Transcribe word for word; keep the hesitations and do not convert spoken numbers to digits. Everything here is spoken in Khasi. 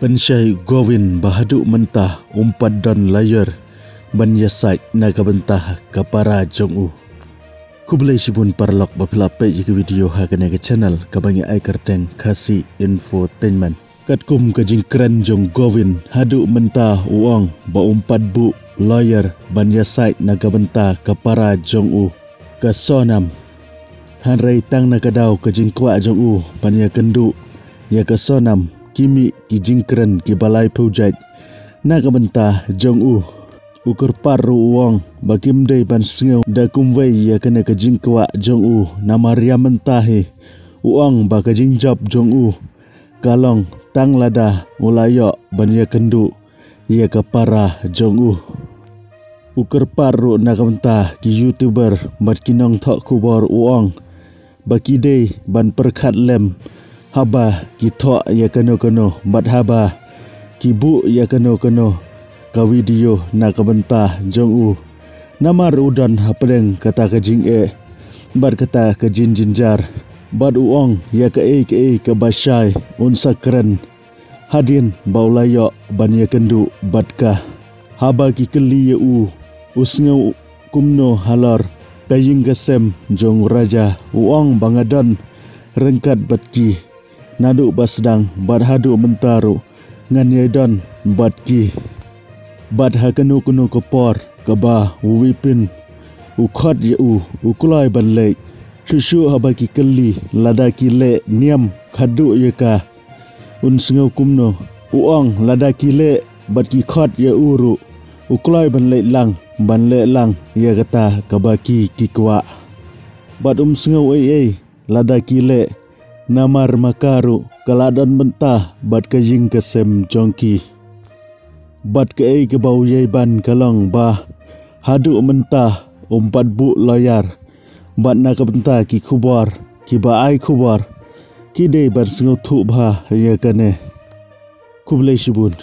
Pynshai Govin ba haduh mynta um pat don lawyer ban ïasaid na ka bynta ka para jong u. Khublei shibun paralok ba phi la peit ïa ka video ha kane ka channel kaba ngi ai kyrteng Khasi Infotainment. Katkum ka jingkren jong Govin, haduh mynta u ong ba um pat buh lawyer ban ïasaid na ka bynta ka para jong u, ka Sonam. Hynrei tang na ka daw ka jingkwah jong u ban ïakynduh ïa ka Sonam, ki mih ki jingkren kiba laiphew jait na ka bynta jong u. U kyrpad ruh u ong ba kim dei ban sngew da kumwei ïa kane ka jingkwah jong u, namar ïa mynta hi u ong ba ka jingjop jong u ka long tang lada u la ïoh ban ïakynduh ïa ka para jong u. U kyrpad ruh na ka bynta ki YouTuber bad ki nongthoh khubor, u ong ba ki dei ban pyrkhat lem haba ki thoh ïa kano kano bad haba ki buh ïa kano kano ka video na ka bynta jong u, namar u don hapdeng kata ka jingeh bad kata ka jingjynjar. Bad u ong ïa kaei kaei kaba shai un sa kren hadien ba u la ïoh ban ïakynduh bad ka. Haba ki kylli ïa u, u sngew kumno halor ka ïing ka sem jong u Raja, u ong ba nga don ryngkat bad ki naduh ba sdang bad haduh mynta ruh ngan ïai don bad ki. Bad ha kano kano ka por kaba u Vipin u khot ïa u, u kloi ban leit. Shuh shuh haba ki kylli lada ki leh niam khadduh ïa ka, un sngew kumno. U ong lada ki leh bad ki khot ïa u ruh, u kloi ban leit lang ban leh lang ïa kata kaba ki ki kwah. Bad um sngew ei ei lada ki leh, namar ma ka ruh ka la don bynta bad ka ïing ka sem jong ki. Bad kaei kaba u ïai ban ka long ba haduh mynta um pat buh lawyer, bad na ka bynta ki khubor kiba ai khubor, ki dei ban sngewthuh bha ïa kane. Khublei shibun.